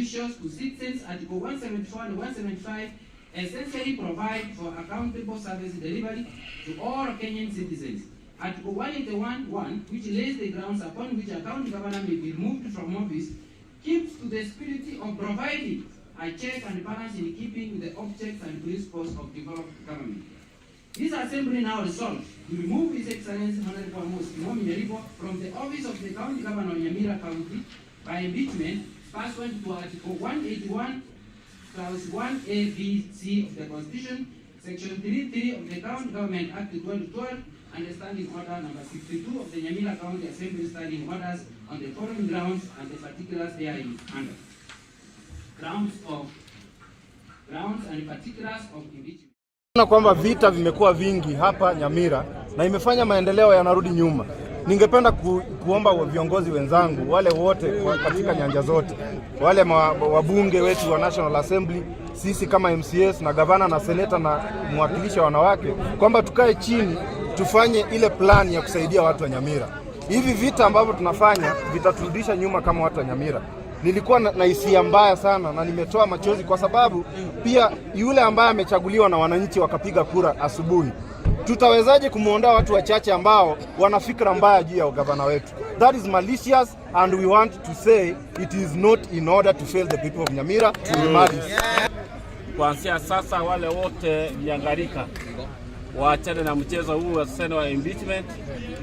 officials to citizens, Article 174 and 175, essentially provide for accountable service delivery to all Kenyan citizens. Article 181.1, which lays the grounds upon which a county governor may be removed from office, keeps to the spirit of providing a check and balance in keeping with the objects and principles of developed government. This assembly now resolves to remove His Excellency Honorable Amos Kimomi Nyaribo from the office of the County Governor of Nyamira County by impeachment pursuant to Article 181, Clause 1 A, B, C of the Constitution, Section 33 of the County Government Act 2012, and the Standing Order number 62 of the Nyamira County Assembly Standing Orders on the following grounds and the particulars therein under. Grounds and particulars of impeachment. Na kwamba vita vimekuwa vingi hapa Nyamira na imefanya maendeleo yanarudi nyuma. Ningependa kuomba viongozi wenzangu wale wote katika nyanja zote, wale wabunge wetu wa National Assembly, sisi kama MCAs na gavana na seneta na mwakilishi wa wanawake, kwamba tukae chini tufanye ile plan ya kusaidia watu wa Nyamira. Hivi vita ambavyo tunafanya vitaturudisha nyuma kama watu wa Nyamira. Nilikuwa na hisia mbaya sana na nimetoa machozi kwa sababu pia yule ambaye amechaguliwa na wananchi wakapiga kura asubuhi, tutawezaje kumwondoa watu wachache ambao wana fikra mbaya juu ya gavana wetu? That is malicious and we want to say it is not in order to fail the people of Nyamira to be malice. Kuanzia sasa wale wote viangarika waachane na mchezo huu wa sasa wa impeachment,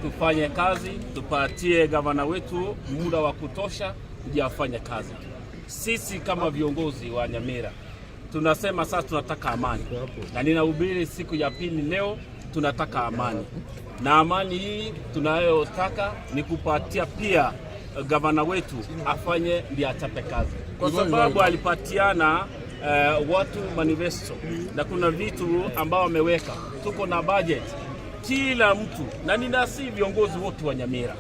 tufanye kazi, tupatie gavana wetu muda wa kutosha ndio afanye kazi. Sisi kama viongozi wa Nyamira tunasema sasa tunataka amani, na ninahubiri siku ya pili leo, tunataka amani, na amani hii tunayotaka ni kupatia pia gavana wetu afanye ndio achape kazi, kwa sababu alipatiana watu manifesto na kuna vitu ambao wameweka. Tuko na budget kila mtu, na ninasi viongozi wote wa Nyamira